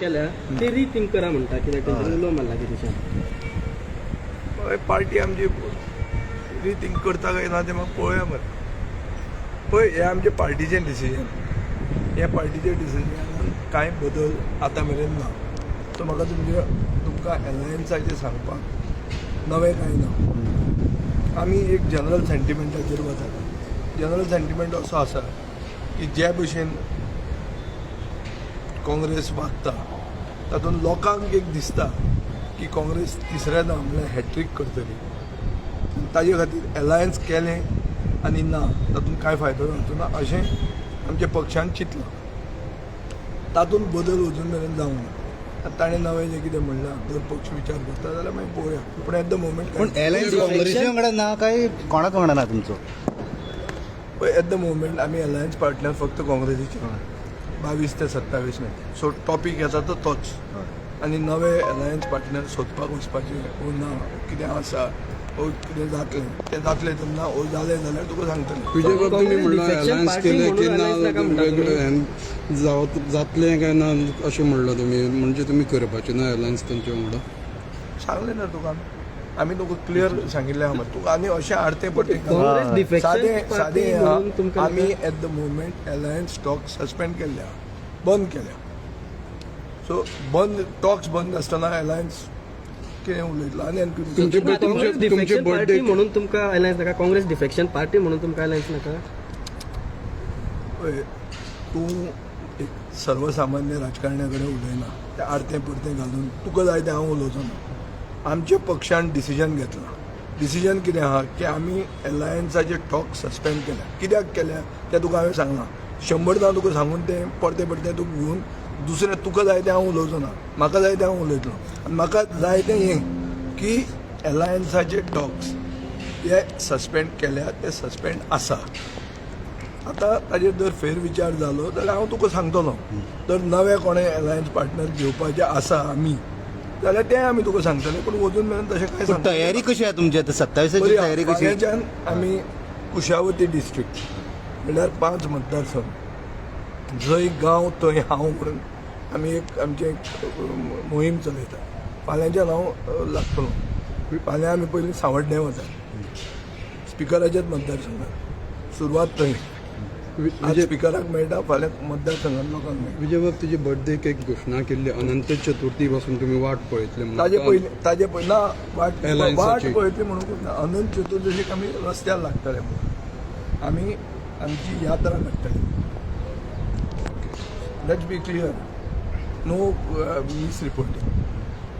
केल्या ते रिथिंक करा म्हणटा. कित्याक तेंच्यानी उलो मारला कितें? हय, पार्टी आमची रिथींक करता काय ना तें म्हाका पळोवया मरे. पळय, हें आमचें पार्टीचें डिसिजन. ह्या पार्टीच्या डिसिजनान कांय बदल आतां मेरेन ना. सो म्हाका तुमकां एलायन्साचें सांगपाक नवें कांय ना. आमी एक जनरल सेंटिमेंटाचेर वतात. जनरल सेंटिमेंट असो आसा की जे भशेन काँग्रेस वागता, तातूंत लोकांक एक दिसता की काँग्रेस तिसऱ्यांदा म्हणल्यार हॅट्रीक करतली. ताजे खातीर एलायन्स केलें आनी ना, तातूंत कांय फायदो जावचो ना अशें आमच्या पक्षान चिंतलां. तातूंत बदल अजून मेरेन जावंक ना. आतां ताणें नवें जें कितें म्हणलां, जर पक्ष विचार करता जाल्यार मागीर पळोवया, पूण एट the moment पूण एलायन्स काँग्रेसी वांगडा ना काय कोणाच वांगडा ना तुमचो? एट the moment आमी अलायन्स पार्टनर फक्त काँग्रेसीचे, 22 ते 27 मेरेन. सो टॉपीक येता तो तोच आनी नवे अलायन्स पार्टनर सोदपाक वचपाचें ओ ना. कितें आसा ओ कितें जातलें तें जातलें तेन्ना ओ जालें जाल्यार तुका सांगतलें. तुजे बाब तुमी काँग्रेस म्हणलां defection alliance party केलें की म्हणून ना, alliance नाका म्हणटा. वेगळें जातलें काय ना अशें म्हणलां तुमी. म्हणजे तुमी करपाचें ना अलायन्स तांच्या वांगडा? सांगलें ना तुका आमी. आमी तुका क्लियर सांगिल्लें आहा मरे तुका. आनी अशें आरतें परतें काँग्रेस defection सादें party सादें म्हणून आहा. तुमकां आमी at the moment alliance talk suspend केल्ले आहा, बंद केल्या. सो बंद टॉक्स बंद आसतना अलायन्स कितें उलयतलो आनी आनी कितें? तुमचे काँग्रेस तुमचे तुमचे डिफेक्शन बर्थडे पार्टी म्हणून तुमकां अलायन्स नाका? काँग्रेस डिफेक्शन पार्टी म्हणून तुमकां अलायन्स नाका? पळय, तूं एक सर्वसामान्य राजकारण्या कडेन उलयना. तें आरतें परतें घालून तुका जाय तें हांव उलोवचो ना. आमच्या पक्षान डिसिजन घेतलां. डिसिजन कितें आहा की आमी एलायन्साचे टॉक सस्पेंड केल्या. कित्याक केल्या तें तुका हांवें सांगलां शंबरदां. तुका सांगून तें परतें परतें तुका घेवन दुसरें तुका जाय तें हांव उलोवचो ना. म्हाका जाय तें हांव उलयतलो आनी म्हाका जाय तें हें की एलायन्साचे टॉक्स हे सस्पेंड केल्या, ते सस्पेंड आसा. आतां ताजेर जर फेरविचार जालो जाल्यार हांव तुका सांगतलो. जर नवे कोणे अलायन्स पार्टनर घेवपाचे आसा आमी जाल्यार तें आमी तुका सांगतले, पूण अजून मेरेन तशें कांय पूण सांगपाक तयारी कशी आहा तुमची आतां 27ची? बरी. तयारी कशी? फाल्यांच्यान आमी कुशावती डिस्ट्रिक्ट, म्हणल्यार पांच मतदारसंघ, जंय गांव थंय हांव म्हणून आमी एक आमचें एक मोहीम चलयता. फाल्यांच्यान हांव लागतलो. फाल्यां आमी पयलीं सावड्डें वता, स्पिकराच्याच मतदारसंघात. सुरवात थंय. आज विजय स्पिकराक मेळटा, फाल्यां मतदारसंघात लोकांक मेळटा. विजय बाब, तुजी बर्थडेक एक घोशणा केल्ली, अनंत चतुर्थी पासून तुमी वाट पळयतले म्हणून. ताजे पयलीं, ताजे पयलीं ना वाट Alliance-आची. वाट पळयतली म्हणून ना. अनंत चतुर्दशीक आमी रस्त्यार लागतले म्हणून आमी आमची यात्रा काडटले. Let's be clear, no misreporting.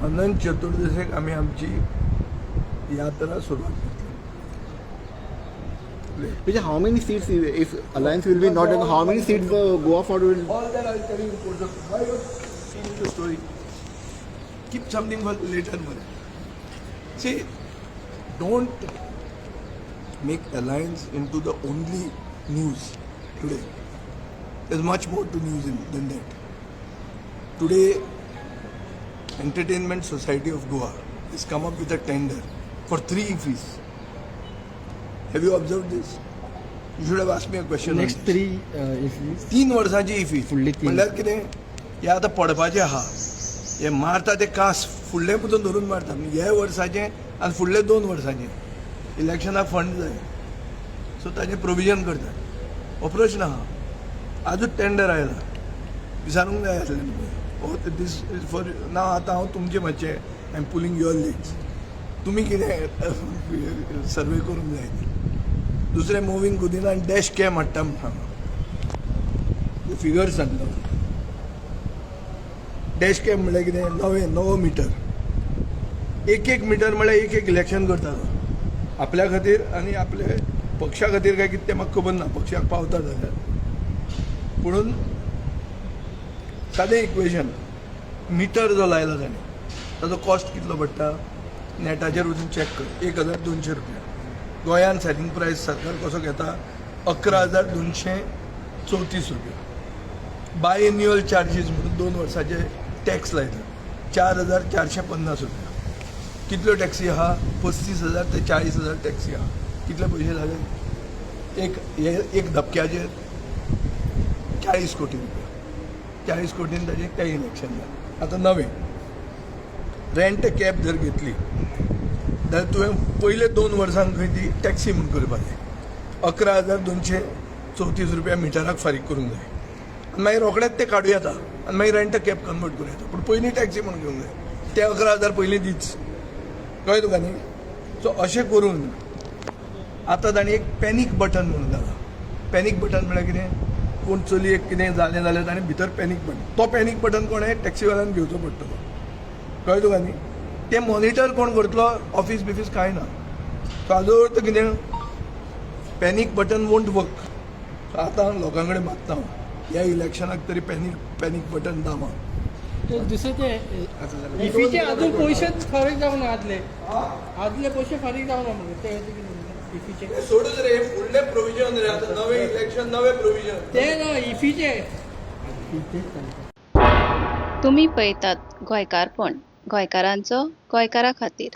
अनंत चतुर्दशीक आमी आमची यात्रा सुरवात करतले. Vijay, how many seats, if alliance will be not, how many seats the Goa Forward will All that I'll tell you in course of. Why you telling the story? Keep something for later, man. See, don't make alliance into the only news today. There's much more to news than that. Today, Entertainment Society of Goa has come up with a tender for three IFFIs. Have you observed this? You should have asked me a question on next this. Three IFFI. 3 वर्सांची इफी. फुडली तीन. म्हणल्यार कितें, हे आतां पडपाचें आहा, हे मारता ते कास फुडले पसून धरून मारता. हे वर्साचें आनी फुडले 2 वर्सांचें इलेक्शनाक फंड जाय, सो ताजें प्रोविजन करतात. हो प्रश्न आहा. आजूच टेंडर आयला. विचारूंक जाय आसलें तुमी. हो this is for ना. आतां हांव तुमचें मातशें, I am pulling your legs. तुमी कितें सर्वे करूंक जाय ती. दुसरें, मुवींग गुदिनान आनी डॅश कॅम हाडटा म्हण हांगा फिगर्स सांगता. डॅश कॅम म्हणल्यार कितें? नवें नवो मिटर. एक एक मिटर म्हणल्यार एक एक इलेक्शन करता तो आपल्या खातीर आनी आपले पक्षा खातीर काय कितें तें म्हाका खबर ना. पक्षाक पावता जाल्यार. पुणून सादें इक्वेशन, मिटर जो लायला ताणें ताजो कॉस्ट कितलो पडटा, नेटाचेर वचून चॅक कर, 1200 रुपया. गोंयान सेलिंग प्रायस सरकार कसो घेता? 11,234 रुपया. बायएन्युअल चार्जीस म्हणून 2 वर्साचे टॅक्स लायता, 4450 रुपया. कितल्यो टॅक्सी आहा? 35,000 ते 40,000 टॅक्सी आहा. कितले पयशे जाले एक हे एक धपक्याचेर? 40 कोटी रुपया. 40 कोटीन ताजें तें इलेक्शन जालें. आतां नवें रेंट कॅब जर घेतली जाल्यार तुवें पयले 2 वर्सांक खंय ती टॅक्सी म्हूण करपाक जाय. 11,234 रुपया मिटराक फारीक करूंक जाय आनी मागीर रोखडेच ते काडूं येता आनी मागीर रेंट कॅब कन्वर्ट करूं येता, पूण पयलीं टॅक्सी म्हूण घेवंक जाय. ते 11,000 पयलीं दीच, कळ्ळें तुका न्ही? सो अशें करून आतां ताणें एक पॅनीक बटन म्हणून घालां. पॅनीक बटन म्हळ्यार कितें, कोण चलयेक कितें जालें जाल्यार ताणें भितर पॅनीक बटन, तो पॅनीक बटन कोणें टॅक्सीवाल्यान घेवचो पडटलो, कळ्ळें तुका न्ही? तें मॉनिटर कोण करतलो, ऑफीस बिफीस कांय ना. सो हाजो अर्थ कितें, पॅनीक बटन वोंट वर्क. सो आतां हांव लोकां कडेन मागता हांव ह्या इलेक्शनाक तरी पॅनीक बटन दामा. दुसरें ते इफीचे अजून पयशेच फारीक जावना, आदले आदले पयशे फारीक जावना मरे ते इफीचे. सोडूच रे, फुडलें प्रोविजन रे, आतां नवें इलेक्शन नवें प्रोविजन. ते ना इफीचे. तुमी पळयतात गोंयकारपण, गोंयकारांचो गोंयकारा खातीर.